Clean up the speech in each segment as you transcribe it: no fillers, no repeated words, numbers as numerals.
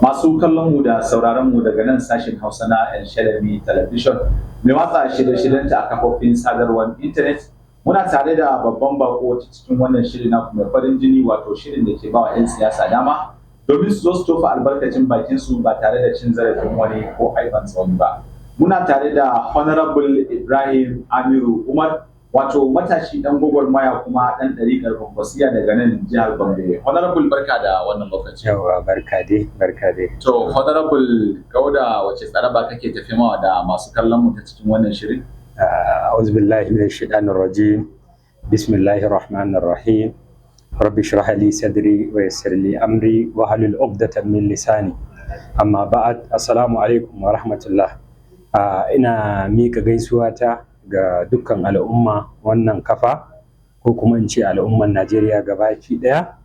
Masu kallon mu da sauraron mu daga nan sashen Hausa na El Shalami Television mai watsa shirye-shiryenta a kafofin sadarwar intanet, muna tare da babban bako ta cikin wannan shiri na mai farin jini, wato shirin da ke bawa 'yan siyasa dama domin su zo su tofa albarkacin bakin su ba tare da cin zarafin wani ko aibanta wani ba. Muna tare da Honorable Ibrahim Amiru Umar, wato matashi dan gwagwarmaya kuma dan ɗariƙar Kwankwasiya daga nan jihar Gombe. Honorable, barka da wannan lokaci. Yawwa, barka dai, barka dai. To, Honorable Gauda, wace tsaraba kake tafe mawa da masu kallon mu ta cikin wannan shirin? أعوذ بالله من الشيطان الرجيم، بسم الله الرحمن الرحيم، رب اشرح لي صدري ويسر لي أمري واحلل عقدة من لساني. أما بعد، السلام عليكم ورحمة الله. Ina mika gaisuwa ta ga dukkan al'umma wannan kafa, ko kuma in ce al'umman Najeriya gabaki daya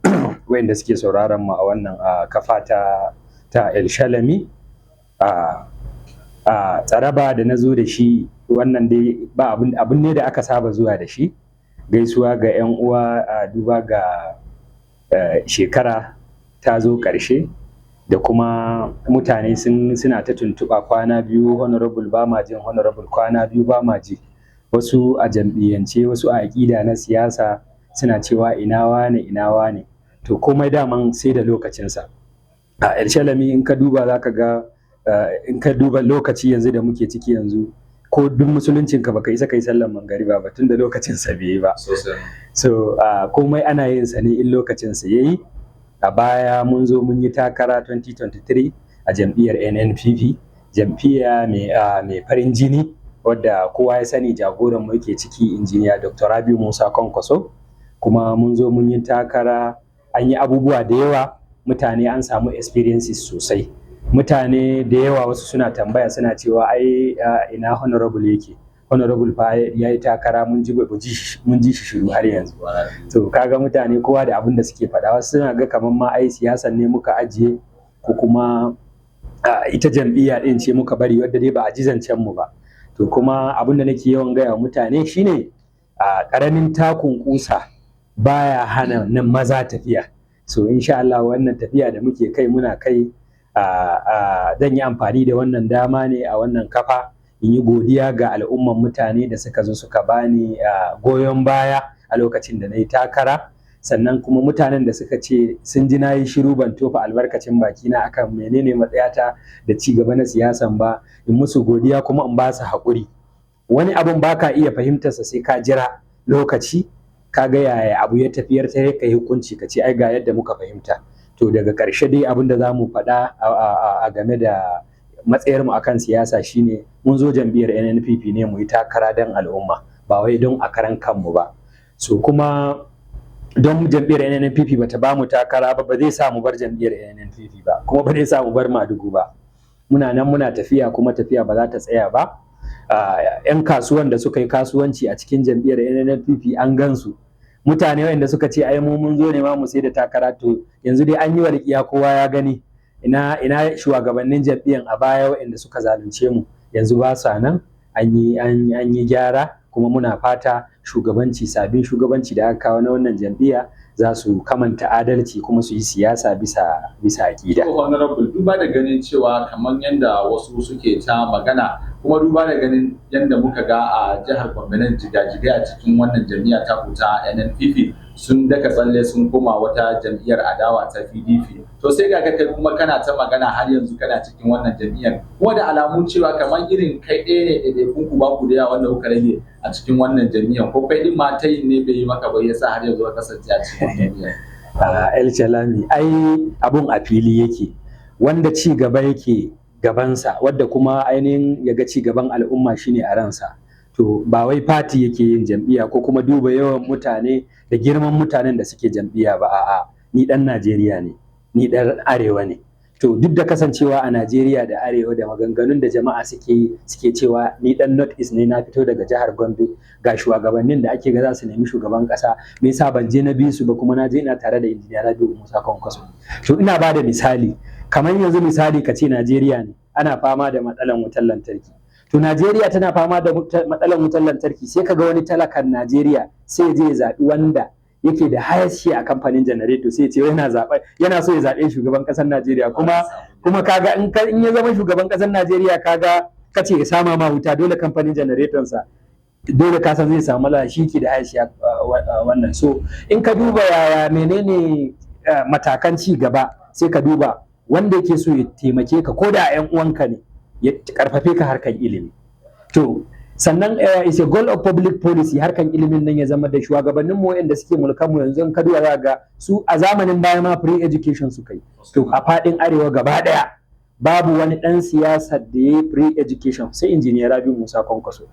wayanda suke sauraron mu a wannan kafa ta El Shalami. Tsaraba da na zo da shi wannan dai ba abun ne da aka saba zuwa da shi, gaisuwa ga 'yan uwa, a duba ga shekara ta zo ƙarshe da kuma mutane suna ta tuntuɓa, kwana biyu Honorable ba ma jin Honorable, kwana biyu ba ma ji. Wasu a jam'iyyance, wasu a aƙida na siyasa suna cewa ina wane, ina wane. To, komai daman sai da lokacinsa. A El Shalami, in ka duba za ka ga in ka duba lokaci yanzu da muke ciki yanzu, ko duk musuluncin ka baka isa kai sallan mangariba ba tunda lokacin sa bai yi ba. So komai ana yin sa ne in lokacin sa yayi. A baya mun zo mun yi takara 2023 a jam'iyyar NNPP, jam'iyya mai farin jini wadda kowa ya sani, jagoran mu yake ciki, Injiniya Dr. Rabiu Musa Kwankwaso. Kuma mun zo mun yi takara, an yi abubuwa da yawa, mutane an samu experiences sosai. Mutane da yawa wasu suna tambaya, suna cewa ai ina Honorable yake? Honorable fa ya yi takara, mun ji shi shiru har yanzu. To, kaga mutane kowa da abin da suke faɗa. Wasu suna ga kamar ma ai siyasan ne muka ajiye, ko kuma ita jam'iyya ɗin ce muka bari, wadda dai ba a ji zancen mu ba. To, kuma abin da nake yawan gaya wa mutane shine a ƙaramin takun kusa baya hana nan maza tafiya. So insha Allah wannan tafiya da muke kai, muna kai. Zan yi amfani da wannan dama ne a wannan kafa in yi godiya ga al'umman mutane da suka zo suka bani goyon baya a lokacin da na yi takara. Sannan kuma mutanen da suka ce sun ji na yi shiru, ban tofa albarkacin bakina akan menene matsayata da ci gaba na siyasan ba, in musu godiya kuma in ba su haƙuri. Wani abun baka iya fahimtarsa sai ka jira lokaci, ka ga yaya abu ya tafiyar ta, ka yi hukunci ka ce ai ga yadda muka fahimta. To, daga ƙarshe dai abin da za mu faɗa a game da matsayarmu akan siyasa shine mun zo jam'iyyar NNPP ne mu yi takara don al'umma, ba wai don a karan kanmu ba. So kuma don jam'iyyar NNPP bata ba mu takara ba, ba zai sa mu bar jam'iyyar NNPP ba, kuma ba zai sa mu bar Madugu ba. Muna nan muna tafiya, kuma tafiya ba za ta tsaya ba. 'Yan kasuwan da suka yi kasuwanci a cikin jam'iyyar NNPP an gansu. Mutane wanda suka ce ai mu mun zo ne ma mu sai da takara, to yanzu dai an yi walƙiya, kowa ya gani. Ina shugabannin jam'iyyar a baya waɗanda suka zalunce mu? Yanzu ba sa nan. An yi gyara, kuma muna fata shugabanci, sabbin shugabanci da aka kawo na wannan jam'iyya za su kamanta adalci kuma su yi siyasa bisa aƙida. To, Honorable, duba da ganin cewa kamar yadda wasu suke ta magana, kuma duba da ganin yadda muka ga a jihar Gombe nan jigajigai a cikin wannan jam'iyya ta ta NNPP sun daka tsalle sun koma wata jam'iyyar adawa ta PDP. To, sai ga kai kuma kana ta magana har yanzu kana cikin wannan jam'iyyar. Kuma da alamu cewa kamar irin kai ɗaya ne ɗaiɗaikun ku, ba ku da yawa wanda kuka rage a cikin wannan jam'iyyar. Ko kai ɗin ma tayin ne bai yi maka ba yasa har yanzu ka kasance a cikin wannan jam'iyyar? El Shalami, ai abun a fili yake. Wanda ci gaba yake gabansa, wadda kuma ainihin ya ga ci gaban al'umma shine a ransa, to ba wai party yake yin jam'iyya ko kuma duba yawan mutane da girman mutanen da suke jam'iyya ba. A'a, ni dan Najeriya ne, ni dan Arewa ne. To, duk da kasancewa a Najeriya da Arewa da maganganun da jama'a suke yi, suke cewa ni dan North East ne, na fito daga jihar Gombe, ga shugabannin da ake ga za su nemi shugaban kasa, me yasa ban je na bi su ba, kuma na je ina tare da Injiniya Rabi'u Musa Kwankwaso? To, ina ba da misali, kamar yanzu misali ka ce Najeriya ne ana fama da matsalan wutar lantarki. To, Najeriya tana fama da matsalan wutar lantarki, sai ka ga wani talakan Najeriya sai ya je ya zaɓi wanda yake da highest share a kamfanin janareto, sai ya ce yana zaɓa, yana so ya zaɓe shugaban ƙasar Najeriya. Kuma kaga in ya zama shugaban ƙasar Najeriya, kaga kace ya sama ma wuta, dole kamfanin janareton sa dole ka san zai samu matsala, shi ke da highest share wannan. So in ka duba yaya menene matakan ci gaba, sai ka duba wanda yake so ya taimake ka, ko da 'yan uwanka ne, ya karfafe ka harkan ilimi. To sannan is a goal of public policy, harkan ilimin nan ya zama da shugabannin mu waɗanda suke mulkan mu yanzu, in ka duba za ga su a zamanin baya ma free education suka yi. To a faɗin arewa gaba ɗaya babu wani ɗan siyasa da ya yi free education sai Injiniya Rabiu Musa Kwankwaso.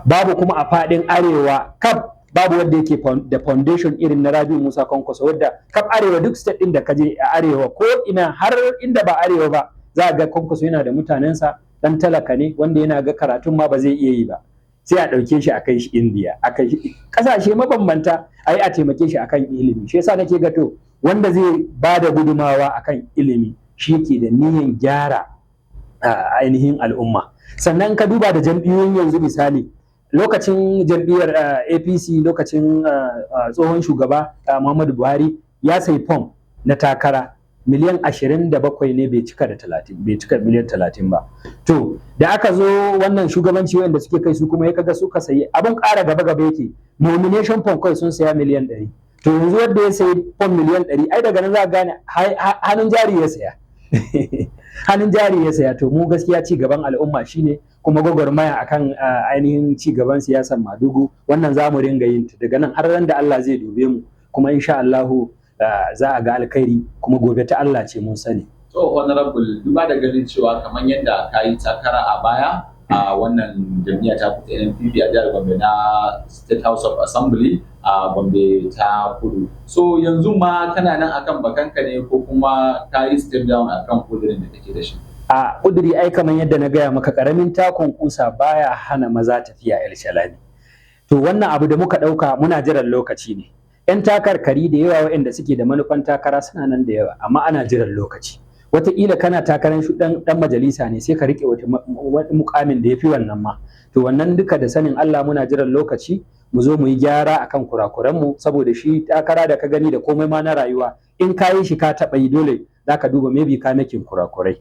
Babu kuma a faɗin arewa kaf, babu wanda yake da foundation irin na Rabiu Musa Kwankwaso, wadda kaf arewa, duk state ɗin da ka je a arewa, ko ina har inda ba arewa ba, za ga Kwankwaso yana da mutanensa. Dan talaka ne wanda yana ga karatun ma ba zai iya yi ba, sai a ɗauke shi a kai shi India, a kai shi ƙasashe mabambanta, a yi a taimake shi akan ilimi. Shi yasa nake ga to wanda zai ba da gudumawa akan ilimi, shi yake da niyyar gyara ainihin al'umma. Sannan ka duba da jam'iyyoyin yanzu, misali lokacin jam'iyyar APC, lokacin tsohon shugaba Muhammadu Buhari, ya sayi fom na takara miliyan 27 ne, bai cika da 30, bai cika miliyan 30 ba. To da aka zo wannan shugabanci, wanda suke kai su kuma ya kaga suka sayi abun ƙara gaba gaba yake, nomination form kawai sun saya miliyan 100. To yanzu wanda ya sayi form miliyan 100, ai daga nan za a gane hannun jari ya saya, hannun jari ya saya. To mu gaskiya ci gaban al'umma shine kuma gwagwarmaya akan ainihin ci gaban siyasar Madugu. Wannan za mu ringa yin ta daga nan har ran da Allah zai dube mu, kuma insha Allahu za a ga alkhairi, kuma gobe ta Allah ce, mun sani. To honorable, duba da ganin cewa kamar yadda ka yi takara a baya a wannan jam'iyya ta fita NNPP a jihar Gombe na State House of Assembly a Gombe ta Kudu. So yanzu ma kana nan akan bakanka ne, ko kuma ka yi step down akan kudirin da kake da shi? A kuduri ai kamar yadda na gaya maka, karamin takon kusa baya hana maza tafiya El Shalami. To wannan abu da muka ɗauka, muna jiran lokaci ne. 'Yan takarkari da yawa waɗanda suke da manufan takara suna nan da yawa, amma ana jiran lokaci. Wataƙila kana takarar shu ɗan majalisa ne, sai ka riƙe wata mukamin da ya fi wannan ma. To wannan duka da sanin Allah, muna jiran lokaci mu zo mu yi gyara akan kurakuranmu, saboda shi takara da ka gani da komai ma na rayuwa, in ka yi shi ka taɓa yi, dole za ka duba maybe ka making kurakurai,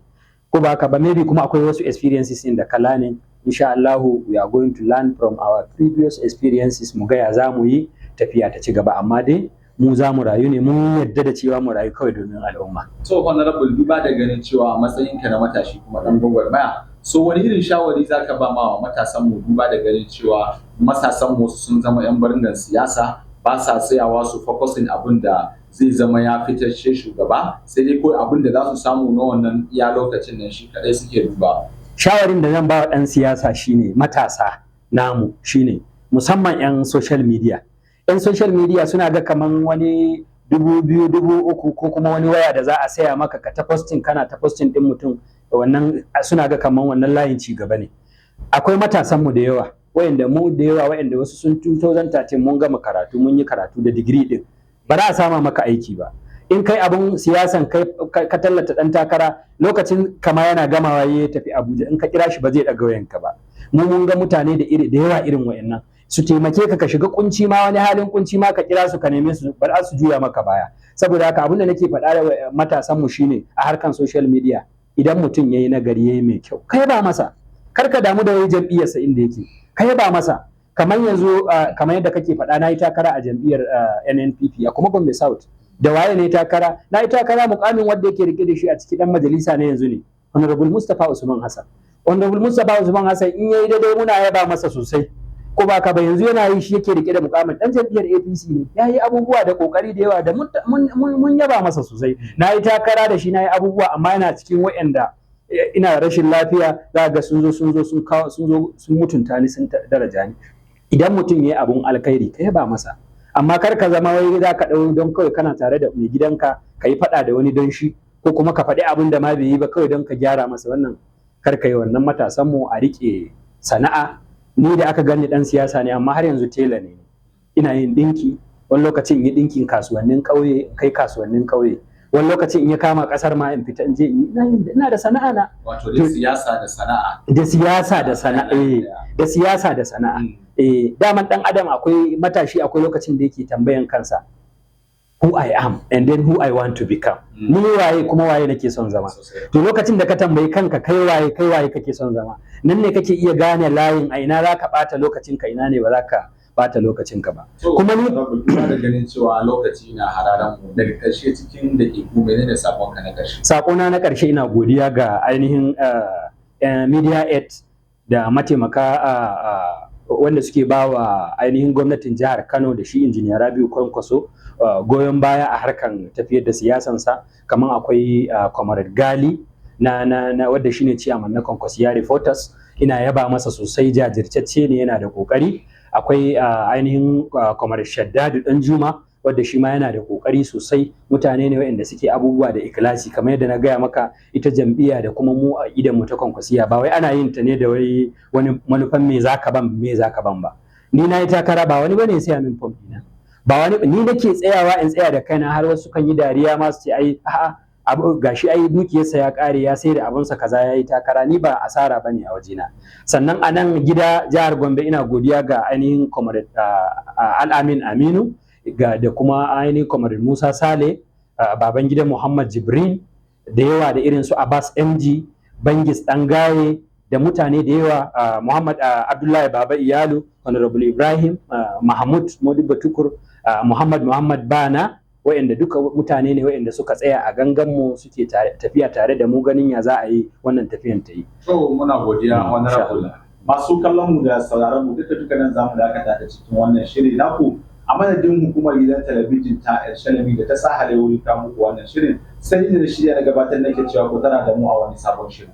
ko ba haka ba? Maybe kuma akwai wasu experiences in da ka learning. Insha Allahu we are going to learn from our previous experiences, mu ga ya za mu yi tafiya ta ci gaba. Amma dai mu za mu rayu ne, mun yadda da cewa mu rayu kawai domin al'umma. So honorable, duba da ganin cewa a matsayinka na matashi kuma dan gwagwarmaya, so wani irin shawari zaka ba ma matasan mu, duba da ganin cewa matasan mu sun zama yan baringan siyasa, ba sa tsayawa su focusing abin da zai zama ya fitar shugaba, sai dai kawai abin da za su samu na wannan iya lokacin nan shi kadai suke duba? Shawarin da zan ba wa ɗan siyasa shine, matasa namu shine, musamman 'yan social media. 'Yan social media suna ga kaman wani 2000, 3000, ko kuma wani waya da za a saya maka ka ta posting, kana ta posting din mutum, wannan suna ga kaman wannan layin ci gaba ne. Akwai matasanmu da yawa wayanda mu da yawa wayanda wasu sun 2013 mun gama karatu, mun yi karatu da digiri din, ba za a sama maka aiki ba. In kai abun siyasan, kai ka tallata dan takara, lokacin kama yana gamawa ya tafi Abuja, in ka kira shi ba zai daga wayanka ba. Mu mun ga mutane da iri da yawa irin wayannan, su taimake ka, ka shiga kunci ma, wani halin kunci ma, ka kira su ka neme su, ba za su juya maka baya. Saboda haka abin da nake faɗa da matasan mu shine, a harkan social media, idan mutum yayi nagari, yayi mai kyau, kai ba masa, kar ka damu da wai jam'iyyarsa inda yake, kai ba masa. Kamar yanzu, kamar yadda kake faɗa, na yi takara a jam'iyyar NNPP a kuma Gombe South. Da waye ne takara? Na yi takara mukamin wanda yake rike da shi a cikin dan majalisa ne yanzu ne, Honorable Mustapha Usman Hassan. Honorable Mustapha Usman Hassan, in yayi daidai muna yaba masa sosai, ko ba ka ba? Yanzu yana yi, shi yake rike da mukamin, dan jam'iyyar APC ne, ya yi abubuwa da kokari da yawa da mun yaba masa sosai. Na yi takara da shi, na yi abubuwa, amma yana cikin waɗanda ina rashin lafiya za ga sun zo sun kawo, sun zo sun mutunta ni, sun daraja ni. Idan mutum ya yi abun alkhairi, ka yaba masa, amma kar ka zama wai za ka ɗau don kawai kana tare da mai gidanka, ka yi faɗa da wani don shi, ko kuma ka faɗi abin da ma bai yi ba kawai don ka gyara masa. Wannan kar ka yi wannan. Matasan mu a riƙe sana'a. Ni da aka gani dan siyasa ne, amma har yanzu tela ne, ina yin ɗinki. Wani lokacin yi ɗinkin kasuwannin ƙauye, kai kasuwannin ƙauye, wani lokacin in ya kama ƙasar ma in fita in je in yi. Ina da sana'a na. Wato da siyasa da sana'a. Da siyasa da sana'a, da siyasa da sana'a. Eh, daman dan adam akwai matashi, akwai lokacin da yake tambayan kansa. Who I am and then who I want to become. Ni waye kuma waye nake son zama? To lokacin da ka tambayi kanka kai waye, kai waye kake son zama, nan ne kake iya gane layin a ina za ka ɓata lokacinka, ina ne ba za ka ɓata lokacinka ba. Kuma ni duba da ganin cewa lokaci na hararen mu, daga ƙarshe cikin daƙiƙu, menene sakonka na ƙarshe? Sakona na ƙarshe, ina godiya ga ainihin media aid da mataimaka wanda suke ba wa ainihin gwamnatin jihar Kano da shi Injiniya Rabiu Kwankwaso goyon baya a harkan tafiyar da siyasansa, kamar akwai Comrade Gali na wadda shine chairman na Kwankwasiya Reporters. Ina yaba masa sosai, jajirtacce ne, yana da kokari. Akwai ainihin Comrade Shaddadu Danjuma, wadda shi ma yana da kokari sosai. Mutane ne waɗanda suke abubuwa da ikilasi. Kamar yadda na gaya maka, ita jam'iyya da kuma mu a idan mu ta Kwankwasiya, ba wai ana yin ta ne da wai wani manufan me zaka ban ba. Ni na yi takara, ba wani bane ya saya min fom ɗina, ba wani, ni nake tsayawa in tsaya da kaina. Har wasu kan yi dariya ma su ce, "Ai a'a, abu gashi, ai dukiyarsa ya kare, ya sai da abunsa kaza ya yi takara." Ni ba asara bane a wajena. Sannan a nan gida jihar Gombe, ina godiya ga ainihin Comrade Al'amin Aminu ga da kuma ainihin Comrade Musa Sale, baban gidan Muhammad Jibrin da yawa, da irin su Abbas MG Bangis Dangaye, da mutane da yawa, Muhammad Abdullahi Baba Iyalu, Honorable Ibrahim Mahmud Modibo Tukur, Muhammad Muhammad Bana, wa'anda duka mutane ne wa'anda suka tsaya a gangan mu, suke tafiya tare da mu ganin ya za a yi wannan tafiyan ta yi. To, muna godiya, Honorable. Masu kallon mu da sauraron mu, duka duka nan zamu dakata da cikin wannan shiri naku. A madadin hukumar gidan talabijin ta El Shalami da ta sa wuri ta muku wannan shirin, sai da shirya na gabatar nake cewa ku tara da mu a wani sabon shirin.